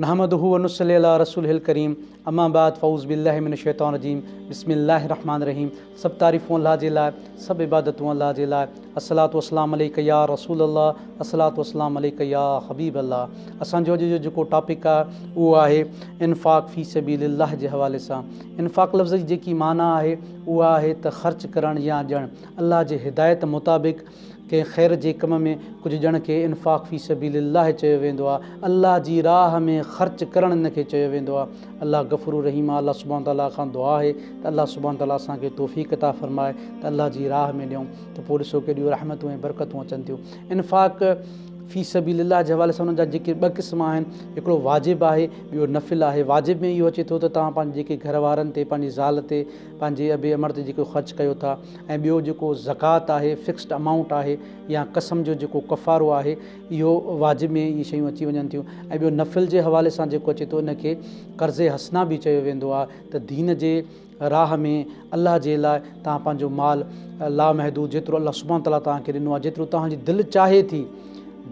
نحمده ونصلي علي رسوله الڪريم اما بعد فاعوذ بالله من الشيطان الرجيم بسم الله الرحمن الرحيم سڀ تعريفون الله جي لاء سڀ عبادتون الله جي لاء الصلوة والسلام عليڪ يا رسول الله الصلوة والسلام عليڪ يا حبيب الله اسان جو اڄ جو جيڪو ٽاپڪ آهي اهو آهي انفاق في سبيل الله جي حوالي سان انفاق لفظ جي جيڪي معنيٰ آهي اها آهي ته خرچ ڪرڻ يا ڏيڻ الله جي هدايت مطابق ڪنهن خير جي ڪم ۾ ڪجهه ڏيڻ کي انفاق في سبيل الله چيو ويندو آهي. الله جي راهه ۾ خرچ ڪرڻ ان کي چيو ويندو آهي. الله غفور رحيم آهي. الله سبحانه وتعاليٰ کان دعا آهي ته الله سبحانه وتعاليٰ اسان کي توفيق عطا فرمائي ته الله جي راهه ۾ ڏيون ته پوء ڏسو ڪيڏيون رحمتون ۽ برڪتون اچن ٿيون. انفاق في سبيل الله جي حوالي سان ان جا جيڪي ٻه قسم آهن هڪڙو واجب آهي ٻيو نفل آهي. واجب ۾ اهو اچي ٿو ته توهان پنهنجي جيڪي گهر وارن تي پنهنجي زال تي پنهنجي ابي امڙ تي جيڪو خرچ ڪيو ٿا ۽ ٻيو جيڪو زڪوات آهي فڪسڊ امائونٽ آهي يا قسم جو جيڪو ڪفارو آهي اهو واجب ۾ اهي شيون اچي وڃن ٿيون ۽ ٻيو نفل جي حوالي سان جيڪو اچي ٿو ان کي قرض حسنه به چيو ويندو آهي ته دين جي راهه ۾ الله جي لاء توهان پنهنجو مال لامحدود جيترو الله سبحانه وتعاليٰ توهان کي ڏنو آهي جيترو توهان جي دل چاهي ٿي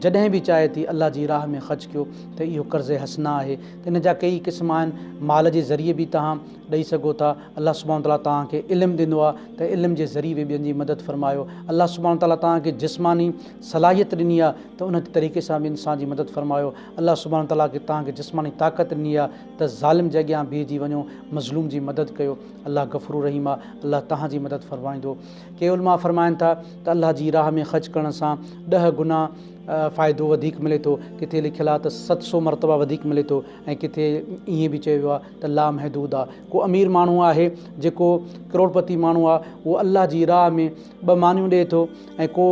جڏهن به چاهي ٿي الله جي راهه ۾ خرچ ڪيو ته اهو قرض حسنه آهي ته ان جا ڪيئي قسم آهن مال جي ذريعي به توهان ڏئي سگهو ٿا الله سبحانه وتعاليٰ توهان کي علم ڏنو آهي ته علم جي ذريعي به ٻين جي مدد فرمايو الله سبحانه وتعاليٰ توهان کي جسماني صلاحيت ڏني آهي ته ان طريقي سان به انسان جي مدد فرمايو الله سبحانه وتعاليٰ کي توهان کي جسماني طاقت ڏني آهي ته ظالم جي اڳيان بيهجي وڃو مظلوم جي مدد ڪيو الله غفور رحيم آهي الله توهان جي مدد فرمائيندو ڪي علماء فرمائن ٿا ته الله جي راهه ۾ خرچ ڪرڻ سان ڏهه گنا فائدو وڌيڪ ملي ٿو ڪٿي لکيل آهي ته 700 مرتبا وڌيڪ ملي ٿو ۽ ڪٿي ائين به چيو ويو آهي ته لامحدود آهي. ڪو امير ماڻهو آهي جيڪو ڪروڙپتي ماڻهو آهي اهو الله جي راهه ۾ ٻه مانيون ڏئي ٿو ۽ ڪو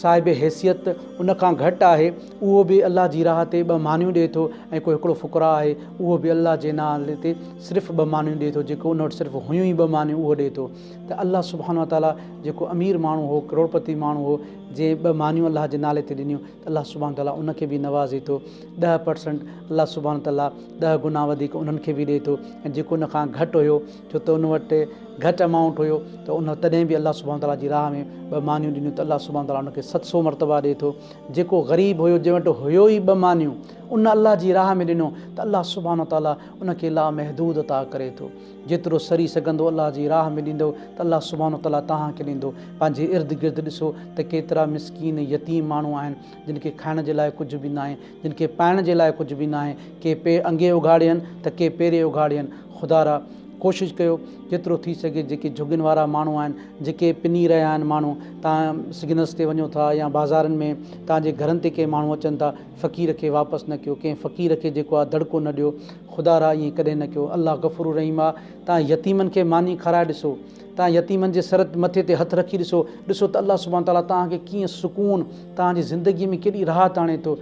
صاحب حيثيت ان کان گهٽ آهي اهو به الله جي راهه تي ٻه مانيون ڏئي ٿو ۽ ڪو هڪڙو فقراء آهي اهو به الله جي نالي تي صرف ٻه مانيون ڏئي ٿو جيڪو ان وٽ صرف هيون ئي ٻه مانيون اهو ڏئي ٿو ته الله سبحانه وتعاليٰ جيڪو امير ماڻهو هو ڪروڙپتي ماڻهو هو جنهن ٻه مانيون الله جي نالي تي ڏنيون ته الله سبحانه وتعاليٰ ان کي به نوازي ٿو 10% الله سبحانه وتعاليٰ 10 گنا وڌيڪ انهن کي به ڏئي ٿو ۽ جيڪو ان کان گهٽ هيو ڇو ته ان وٽ گهٽ امائونٽ هيو ته ان تڏهن به الله سبحانه وتعاليٰ جي راهه ۾ ٻه مانيون ڏنيون ته الله سبحانه وتعاليٰ ان کي 700 مرتبا ڏئي ٿو جيڪو غريب هيو جنهن وٽ هيو ئي ٻه مانيون ان الله جي راهه ۾ ڏنو ته الله سبحانه وتعاليٰ ان کي لامحدود عطا ڪري ٿو جيترو سري سگهندو الله جي راهه ۾ ڏيندؤ ته الله سبحانه وتعاليٰ توهان کي ڏيندو پنهنجي ارد گرد ڏسو ته ڪيترا مسڪين يتيم ماڻهو آهن جن کي کائڻ جي لاء ڪجهه به ناهي، جن کي پائڻ جي لاء ڪجهه به ناهي، ڪي پي انگي اگهاڙي هن ته ڪي پيري اگهاڙي هن. خدارا! ڪوشش ڪيو جيترو ٿي سگهي جيڪي جهڳين وارا ماڻهو آهن، جيڪي پني رهيا آهن ماڻهو، توهان سگنلز تي وڃو ٿا يا بازارن ۾ توهان جي گهرن تي ڪي ماڻهو اچن ٿا، فقير کي واپس نه ڪيو، ڪنهن فقير کي جيڪو آهي دڙڪو نه ڏيو، خدارا! ائين ڪڏهن نه ڪيو. الله غفور رحيم آهي. توهان يتيمن کي ماني کارائي ڏسو. توهان يتيمن جي سر مٿي تي هٿ رکي ڏسو، ڏسو ته الله سبحانه وتعاليٰ توهان کي ڪيئن سڪون، توهان جي زندگيء ۾ ڪيڏي راحت آڻي ٿو.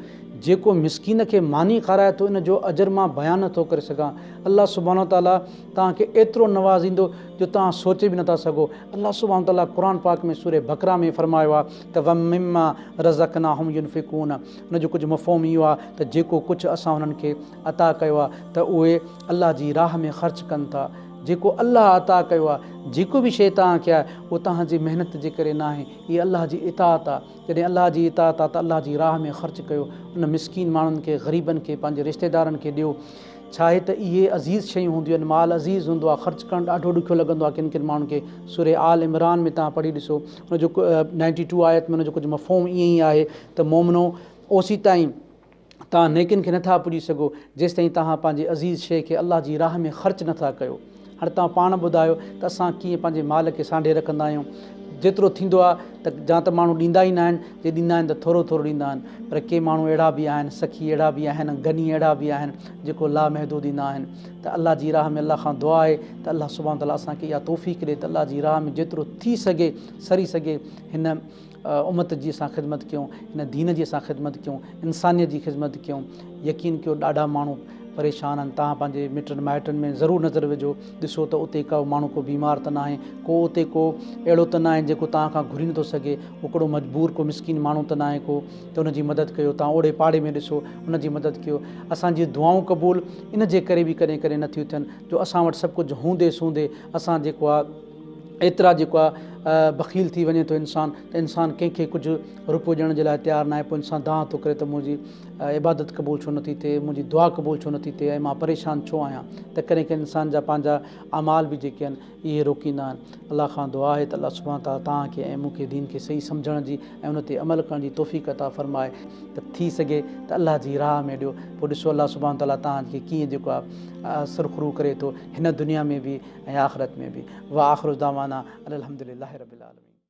جيڪو مسڪين کي ماني کارائي ٿو ان جو اجر مان بيان نه ٿو ڪري سگهان. الله سبحانه وتعاليٰ توهان کي ايترو نوازيندو جو توهان سوچي به نه ٿا سگهو. الله سبحانه وتعاليٰ قرآن پاڪ ۾ سورة بقره ۾ فرمايو آهي ته ومما رزقناهم ينفقون ان جو ڪجهه مفهوم اهو آهي ته جيڪو ڪجهه اسان انهن کي عطا ڪيو آهي ته اهي الله جي راهه ۾ خرچ ڪن ٿا. جيڪو الله عطا ڪيو آهي، جيڪو به شيء توهان کي آهي، اهو توهان جي محنت جي ڪري ناهي، هي الله جي اطاعت آهي. جڏهن الله جي اطاعت آهي ته الله جي راهه ۾ خرچ ڪيو، ان مسڪين ماڻهن کي، غريبن کي، پنهنجي رشتيدارن کي ڏيو. ڇاهي ته اهي عزيز شيون هونديون آهن، مال عزيز هوندو آهي، خرچ ڪرڻ ڏاڍو ڏکيو لڳندو آهي ڪن ڪن ماڻهن کي. سورة آل عمران ۾ توهان پڙهي ڏسو، ان جو نائنٽي ٽو آيت ۾ ان جو ڪجهه مفهوم ائين ئي آهي ته مومنو اوسيتائين توهان نيڪين کي نٿا پڄي سگهو جيستائين توهان پنهنجي عزيز شيء کي الله جي راهه ۾ خرچ نٿا ڪيو. هاڻي توهان پاڻ ٻڌايو ته اسان ڪيئن پنهنجي مال کي سانڍي رکندا آهيون. جيترو ٿيندو آهي ته جا ته ماڻهو ڏيندا ئي ناهن، جي ڏيندا آهن ته ٿورو ٿورو ڏيندا آهن. پر ڪي ماڻهو اهڙا به آهن، سخي اهڙا به آهن، غني اهڙا به آهن جيڪو لامحدود ڏيندا آهن. ته الله جي راهه ۾ الله کان دعا آهي ته الله سبحانه وتعاليٰ اسان کي اها توفيق ڏي ته الله جي راهه ۾ جيترو ٿي سگهي سري سگهي هن امت جي اسان خدمت ڪيون، هن دين جي اسان خدمت ڪيون، انسانيت جي خدمت ڪيون، يقين ڪيو ڏاڍا ماڻهو پريشان آهن، توهان پنهنجي مٽن مائٽن ۾ ضرور نظر وجهو، ڏسو ته اتي ڪو ماڻهو ڪو بيمار ته ناهي، ڪو اتي ڪو اهڙو ته ناهي جيڪو توهان کان گهري نٿو سگهي، ڪو ڪهڙو مجبور ڪو مسڪين ماڻهو ته ناهي ڪو ته ان جي مدد ڪيو، توهان اوڙي پاڙي ۾ ڏسو ان جي مدد ڪيو، اسان جي دعائون قبول ان جي ڪري به ڪڏهن ڪڏهن نٿيون ٿين جو اسان وٽ سڀ ڪجهه هوندي سوندي اسان جيڪو آهي ايترا جيڪو آ بخيل ٿي وڃي ٿو انسان ته انسان ڪنهن کي ڪجهه روپيو ڏيڻ جي لاء تيار ناهي پوء انسان دانهن ٿو ڪري ته منهنجي عبادت قبول ڇو نٿي ٿئي، منهنجي دعا قبول ڇو نٿي ٿئي ۽ مان پريشان ڇو آهيان ته ڪڏهن ڪڏهن انسان جا پنهنجا اعمال به جيڪي آهن اهي روڪيندا آهن. الله کان دعا آهي ته الله سبحانه وتعاليٰ توهان کي ۽ مون کي دين کي صحيح سمجهڻ جي ۽ ان تي عمل ڪرڻ جي توفيق عطا فرمائي ته ٿي سگهي ته الله جي راهه ۾ ڏيو پوء ڏسو الله سبحانه وتعاليٰ توهان کي ڪيئن جيڪو آهي سرخرو ڪري ٿو هن دنيا ۾ به ۽ آخرت ۾ به. واخر دعوانا ان الحمدلله رب العالمين.